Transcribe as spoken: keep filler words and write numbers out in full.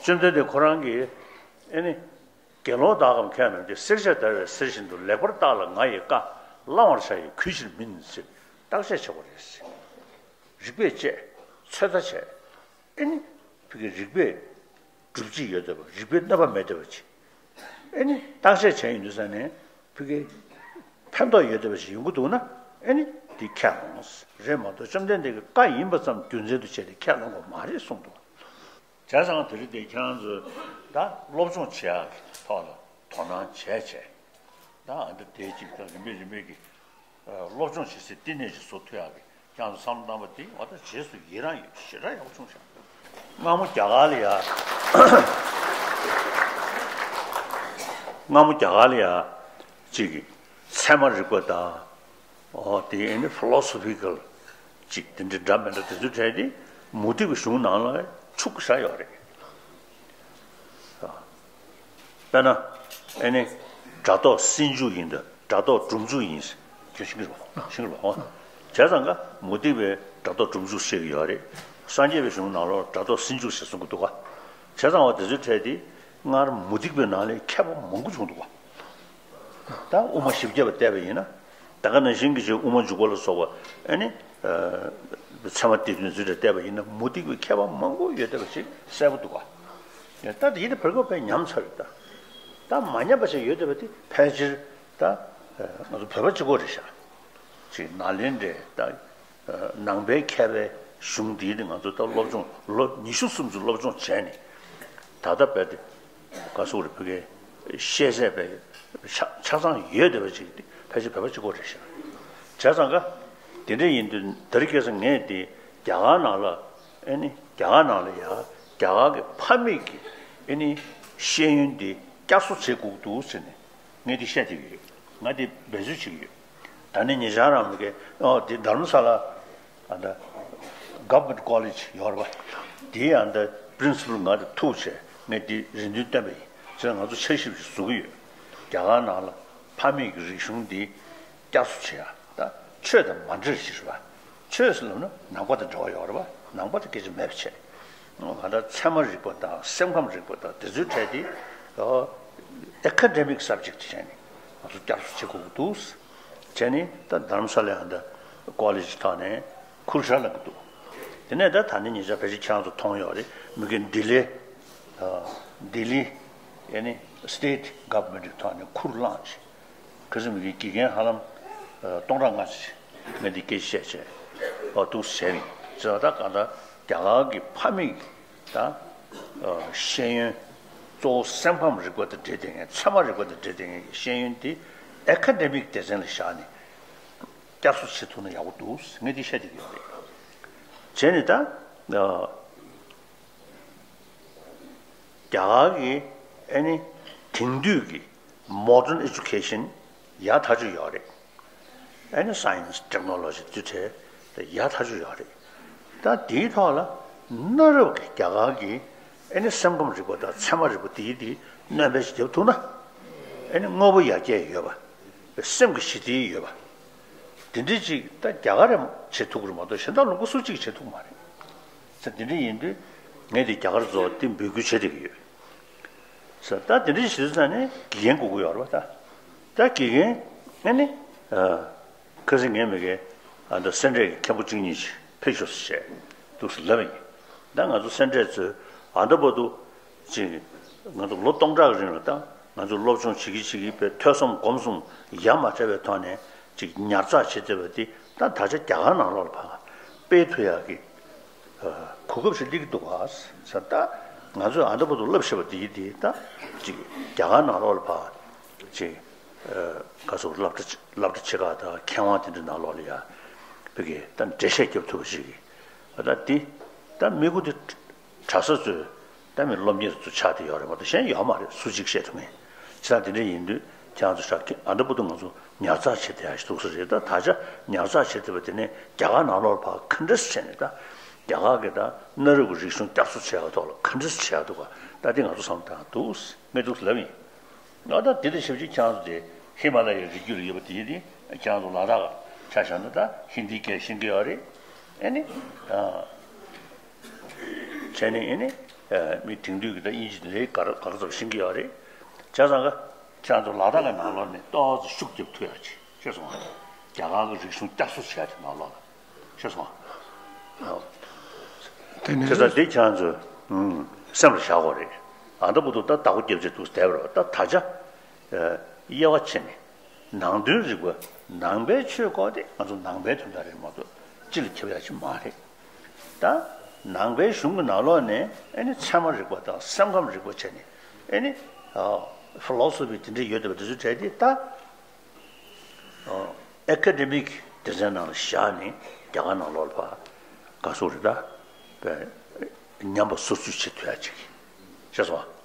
བཅོམ་ལྡན་འདས་ཁོ་རང་གིས་ཨེ་ནི། དགེ་སློང་དག་གམ་མཁས་རྣམས་ཀྱིས། བསྲེག་བཅད་བརྡར་བའི་གསེར་བཞིན་དུ། ལེགས་པར་བརྟགས་ལ་ང་ཡི་བཀའ། བླང་བར་བྱ་ཡི་གུས་ཕྱིར་མིན། ཅེས་བརྟག་དཔྱད་བྱེད་དགོས་རེད། རིགས་པས་དཔྱད། ཚོད་ལྟ་བྱས། ཨེ་ནི། ཕ་གི་རིགས་པས་སྒྲུབ་བྱེད་ཡོད་བསྡད་པ། རིགས་པས་གནོད་པ་མེད་བསྡད་པ་ཅིག་ཨེ་ནི་བརྟག་དཔྱད་བྱས་ཡོང་དུས་ཙ་ནས་ཕ་གི་ཕན་ཐོགས་ཡོད་བསྡད་པ་ཞིག་ཡོང་གི་འདུག་ན། ཨེ་ནི་འདི་ཁས་བླངས་རེད་མ་གཏོགས། བཅོམ་ལྡན་འདས་ཀྱི་བཀའ་ཡིན་པ་ཙམ་རྒྱུ་མཚན་དུ་བྱས་ཏེ་ཁས་བླང་དགོས་མ་རེད་གསུངས་འདུག་བྱས་ཙང་དེ་རིང་དེ་ཁྱེད་རང་ཚོས་ད་སློབ་སྦྱོང་བྱེད་ཡག་གི་ཐོག་ལ་དོ་སྣང་བྱས་བྱས། ད་ཨ་འདི་དེ་གཅིག་ད་རིམ་པས་རིམ་པས་ཀྱི་ཨ་སློབ་སྦྱོང་བྱེད་སའི་བསྟི་གནས་ཅིག་བཟོ་ཐུབ་ཡག་གི་ཁྱེད་རང་ཚོ་བསམ་བློ་བཏང་བ་དེ་འོ་ད་རྗེས་སུ་ཡི་རང་ཡོད། ཞེ་དྲག་ཡག་པོ་བྱུང་ཤག་སྔ་མོ་རྒྱ་གར་ལ་ཡ། སྔ་མོ་རྒྱ་གར་ལ་ཡ། གཅིག་གི་ཚད་མ་རིག་པ་དང་། ཨོ་དེ་ཨེ་ནི་ཕི་ལོ་སོ་ཕི་ཀལ་ཅིག་དེ་འདྲའི་འདྲ་མི་འདྲ་དེ་ཚོའི་གྲས་དེ་མུ་སྟེགས་པའི་གཞུང་ནང་ལ་འཆུག་བཞག་ཡོད་རེད། དཔེར་ན་ཨེ་ནི་སྒྲ་རྟོག་སེལ་འཇུག་ཡིན་ད། སྒྲ་རྟོག་སྒྲུབ་འཇུག་ཡིན། ཁྱོད་ཤེས་ཀྱི་རེད་པ། ཤེས་ཀྱི་རེད་པ། བྱས་ཙང་ཀ་མུ་སྟེགས་པའི་སྒྲ་རྟོག་སྒྲུབ་འཇུག་བཤད་ཀྱི་ཡོད་རེད། སངས་རྒྱས་པའི་གཞུང་ནང་ལོགས་སྒྲ་རྟོག་སེལ་འཇུག་ཞེས་གསུང་གི་འདུག་ག་བྱས་ཙང་བ་དེ་ཚོའི་གྲས་དེ་སྔར་མུ་སྟེགས་པའི་ནང་ལས་མཁས་པ་མང་པོ་བྱུང་འདུག་ག་ད་དབུ་མ་བཞི་བརྒྱ་པ་བལྟས་པ་ཡིན་ན། ད་ག་ནང་བཞིན་གྱི་ཅིག་དབུ་མ་འཇུག་པ་ལ་སོགས་པ་ཨེ་ནི། ཚད་མ་སྡེ་བདུན་ཚུལ་དུ་བལྟས་པ་ཡིན་ན་མུ་སྟེགས་པའི་མཁས་པ་མང་པོ་ཡོད་བསྡད་པ་ཅིག་གསལ་པོ་འདུག་ག་ད་དེ་ཡིན་ན་བར་སྐབས་པས་ཉམས་ཚར་རེད་ད། ད་མ་ཉམས་པ་ཞིག་ཡོད་བསྡད་པ་དེ་ཕལ་ཆེར་ད་ང་ཚོ་བོད་པ་གཅིག་པོ་རེད་ཤག་ཅིག་ནཱ་ལེནྡྲའི་ད། ནང་པའི་མཁས་པའི་གཞུང་འདིའི་ནི་ང་ཚོ་ད་སློབ་སྦྱོང་ལོ་ཉི་ཤུ་སུམ་ཅུ་སློབ་སྦྱོང་བྱས་ནས་ད་ལྟ་བས་ཏེ་ག་སོག་རེ་ཕ་གིའི་ཤེས་ཚད་པའི་ཆ་ཆ་ཚང་ཡོད་བསྡད་པ་ཅིག་དེ་ཕལ་ཆེར་བོད་པ་གཅིག་པོ་རེད་ཤག་བྱས་ཙང་ཀ་དེ་འདྲ་ཡིན་དུས་དེ་རིང་ཁ་སང་ངས་དེ་རྒྱ་གར་ནང་ལ་ཨེ་ནི་རྒྱ་གར་ནང་ལ་ཡ་རྒྱ་གར་གྱི་ཕ་མེས་ཀྱི་ཨེ་ནི་ཤེས་ཡོན་དེ་བསྐྱར་གསོ་བྱེད་དགོས་འདུག་ཟེར་ནས་ངས་དེ་བཤད་བསྡད་ཀྱི་ཡོད། ང་དེ་འབད་རྩོལ་བྱེད་ཀྱི་ཡོད། ད་ནི་ཉེ་ཆར་རང་མི་གེ་ཨོ་དེ་དྷརྨ་ས་ལ་ཨ་ད་Government College ཡོད་རེད་པ། དེའི་ཨ་ད་Principal ང་དེ་ཐུག་བྱས་ངས་དེ་རེ་འདུན་བཏོན་པ་ཡིན། བྱས་ང་ཚོ་འཆར་གཞི་ཞིག་བཟོ་གི་ཡོད། རྒྱ་གར་ནང་ལ་ཕ་མེས་ཀྱི་རིག་གཞུང་འདི་བསྐྱར་གསོ་བྱེད་ཡ་ད་ཆོས་དང་མ་འདྲེས་ཞིག་རེད་པ། ཆོས་ཟེར་ལབ་ན་ནང་པ་དང་འབྲེལ་བ་ཡོད་རེད་པ། ནང་པ་དང་སྐད་ཆ་མེད་པ་བྱས། ང་ད་ཚད་མ་རིག་པ་དང་སེམས་ཁམས་རིག་པ་དང་དེ་ཚོའི་གྲས་དེ་ཨེ་ཀ་ཌེ་མིག་སབ་ཇེག་ཊི་བྱས་ནས་ང་ཚོ་བསྐྱར་གསོ་བྱེད་དགོས་ཀྱི་འདུག་བྱས་ནས་ད་དྷརྨ་ས་ལའི་ཨ་ད་ཀོ་ལེཇ་ཐོག་ནས་ཁུར་ཤར་ལ་གི་འདུག་དེ་ནས་ད་ད་ནི་ཉེ་ཆར་ཕལ་ཆེར་ཁྱེད་རང་ཚོ་མཐོང་ཡོད་རེད། མི་གི་ལྡི་ལི་ལྡི་ལི་ཨེ་ནི་State Government་ཐོག་ནས་ཁུར་བླངས་བྱས། ཁ་སང་མི་གི་དགེ་རྒན་ཧ་ལམ་སྟོང་ཕྲག་ལྔ་ཅིག་ངས་འདི་སྐད་ཆ་བཤད་བྱས་ཨོ་འདུག་བྱས་ནས་ཟེར་བ་ད་གང་ལྟར་རྒྱ་གར་གྱི་ཕ་མེས་ཀྱི་ད་ཤེས་ཡོན་གཙོ་བོ་སེམས་ཁམས་རིག་པ་དང་འབྲེལ་བསྡད་མཁན་ཚད་མ་རིག་པ་དང་འབྲེལ་བསྡད་མཁན་གྱི་ཤེས་ཡོན་དེ་ཨེ་ཀ་ཌེ་མིག་སྡེ་ཚན་ལ་བཞག་ནས་བསྐྱར་གསོ་བྱེད་ཐུབ་ན་ཡག་པོ་འདུག་ངས་འདི་བཤད་བསྡད་ཀྱི་ཡོད་རེད། བྱས་ནས་ད་རྒྱ་གར་གྱི་ཨེ་ནི་དེང་དུས་ཀྱི་Modern Education་ཡག་ཐག་ཆོད་ཡོད་རེད། ཨེ་ནི་Science Technology་དེ་འདྲ་ཡག་ཐག་ཆོད་ཡོད་རེད། ད་དེའི་ཐོག་ལ་གནའ་རབས་ཀྱི་རྒྱ་གར་གྱི་ཨེ་ནི་སེམས་ཁམས་རིག་པ་དང་ཚད་མ་རིག་པ་དེའི་དེ་སྣོན་པ་ཞིག་བརྒྱབ་ཐུབ་ན། ཨེ་ནི་དངོས་པོ་ཡར་རྒྱས་ཡོད་པ། སེམས་ཀྱི་ཞི་བདེ་ཡོད་པ། དེ་འདྲ་ཅིག་ད་རྒྱ་གར་རེ་བྱེད་ཐུབ་ཀྱི་རེད་མ་གཏོགས་གཞན་དག་ལུང་པ་སུ་གཅིག་བྱེད་ཐུབ་མ་རེད། ས་དེ་འདྲ་ཡིན་དུས་ངས་དེ་རྒྱ་གར་ཚོ་དེ་འབོད་སྐུལ་བྱེད་བསྡད་ཀྱི་ཡོད། ས་ད་དེ་འདྲ་ཞིག་ས་ནས་དགེ་རྒན་དགོས་ཀྱི་ཡོད་རེད་པ་ད། ད་དགེ་རྒན་ཨ་ནི་ཨ། ཁ་སང་ངས་མི་གའི་ཨ་ད་སེ་འབྲས་ཀྱི་མཁན་པོ་གཅིག་གཉིས་ཤིག་ཕེབས་ཤོག་ཟེར་བྱས་འདུག་སེ་ལབ་ཡིན། ད་ང་ཚོ་སེ་འབྲས་ཚོས་ཨ་ད་བར་དུ་ཅིག་ང་ཚོ་ལོ་སྟོང་ཕྲག་གི་རིང་ལ་ད་ང་ཚོ་སློབ་སྦྱོང་བྱེད་ཀྱི་བྱེད་ཀྱི་པའི་ཐོས་བསམ་སྒོམ་གསུམ་ཡ་མ་བྲལ་བའི་ཐོག་ནས་ཅིག་ཉར་ཚགས་བྱེད་བསྡད་པ་འདི་ད་ད་ཆ་རྒྱ་གར་ནང་ལོགས་ལ་ཕར་སྤེལ་ཐུབ་ཡག་གི་གོ་སྐབས་ཤིག་སླེབས་ཀྱི་འདུག་ག་ས་ད་ང་ཚོས་ཨ་ད་བར་དུ་བསླབ་བཞག་པ་འདི་འདི་ད་ཅིག་རྒྱ་གར་ནང་ལོགས་ལ་ཕར་ཅིག་ཨ་ག་སོགས་སློབ་གྲྭ་སློབ་གྲྭ་ཆེ་ཁག་དང་མཁས་དབང་དེ་འདྲ་ནང་ལོགས་ལ་ཡ་ཕ་གི་ད་འགྲེལ་བཤད་རྒྱབ་ཐུབ་པ་ཞིག་གི་ད་འདི་ད་མི་གུ་དེ་གྲྭ་ས་ཚོས་ད་མི་སློབ་གཉེར་ཚོ་ཆགས་བསྡད་ཡོད་རེད་མ་གཏོགས་གཞན་ཡོད་མ་རེད། སུ་གཅིག་བཤད་ཐུབ་མཁན་ཆ་དེ་འདྲ་ཡིན་དུས་ཁྱེད་རང་ཚོ་ཤག་ཨ་འདྲ་པོ་འདུག་ང་ཚོ་ཉར་ཚགས་བྱེད་བསྡད་ཡ་ཞིག་འདུག་ས་རེད། ད་ད་ཆ་ཉར་ཚགས་བྱེད་བསྡད་པ་དེ་ནས་རྒྱ་གར་ནང་ལོགས་ལ་ཕར་ག་འདྲས་བྱས་ནས་ད་རྒྱ་གར་གྱི་ད་གནའ་རབས་ཀྱི་རིག་གཞུང་བསྐྱར་གསོ་བྱེད་ཡ་ཐོག་ལ་ག་འདྲས་བྱེད་ཡ་འདུག་ག་ད་དེ་ང་ཚོ་བསམ་བཏང་འདུག་ངས་འདུག་ལབ་ཡིན། ང་ད་དེ་དང་ཞབས་ཕྱི་ཁྱེད་རང་ཚོ་དེ་ཧི་མ་ལ་ཡའི་རི་རྒྱུད་ལ་ཡོད་པ་དེ་ཡིན་དེ་ཁྱེད་རང་ཚོ་ལ་དྭགས་ཆ་བཞག་ན་ད་ཧིན་དིའི་སྐད་ཤེས་ཀྱི་ཡོད་རེད། ཨེ་ནི་ཨ་བྱས་ནས་ཨེ་ནི་ ཨ། མི་དེང་དུས་ཀྱི་ད་དབྱིན་ཇི་དེ་འདྲའི་ག་རེ་ག་རེ་ཙམ་ཤེས་ཀྱི་ཡོད་རེད། བྱས་ཙང་ཀ་ཁྱེད་རང་ཚོ་ལ་དྭགས་ཀྱི་ནང་ལོགས་ནས་ཏོག་ཙམ་ཤུགས་རྒྱབ་ཐུབ་ཡག་ཅིག་ཤེས་སོང་ང་། རྒྱ་གར་གྱི་རིག་གཞུང་བསྐྱར་གསོ་བྱེད་ཡག་ཅིག་ནང་ལོགས་ལ། ཤེས་སོང་ང་། ཨ། དེ་ནས་བྱས་ཙང་དེ་ཁྱེད་རང་ཚོས་ཨུམ་སེམས་ལ་བཞག་དགོས་རེད། ཨ། ད་བར་དུ་ད་བདག་པོ་རྒྱབ་བྱས་འདུག་བསྡད་པ་རེད་བ། ད་ད་ཆ། ཨ། དབྱེ་བ་ཕྱེ་ནས། ནང་དོན་རིག་པ། ནང་པའི་ཆོས་སྐོར་དེ་ང་ཚོ་ནང་པའི་དོན་དག་རེད་མ་གཏོགས་སྤྱི་ལ་ཁྱབ་ཡག་ཅིག་མ་རེད། ད་ནང་པའི་གཞུང་གི་ནང་ལོགས་ནས་ཨ་ནི་ཚད་མ་རིག་པ་དང་སེམས་ཁམས་རིག་པ་བྱས་ནས། ཨ་ནི་ཕི་ལོ་སོ་ཕི་དེ་འདྲ་ཡོད་བསྡད་པ་དེ་ཚོ་གྲས་དེ་ད་ཨ་ཨེ་ཀ་ཌེ་མིག་སྡེ་ཚན་ནང་ལ་བཞག་ནས་རྒྱ་གར་ནང་ལོགས་ལ་ཕར་ག་ཚོད་རེད། ད་པའི་ཉམས་པ་སོར་ཆུད་བྱེད་ཐུབ་ཡག་ཅིག་ཤེས་སོང་ང་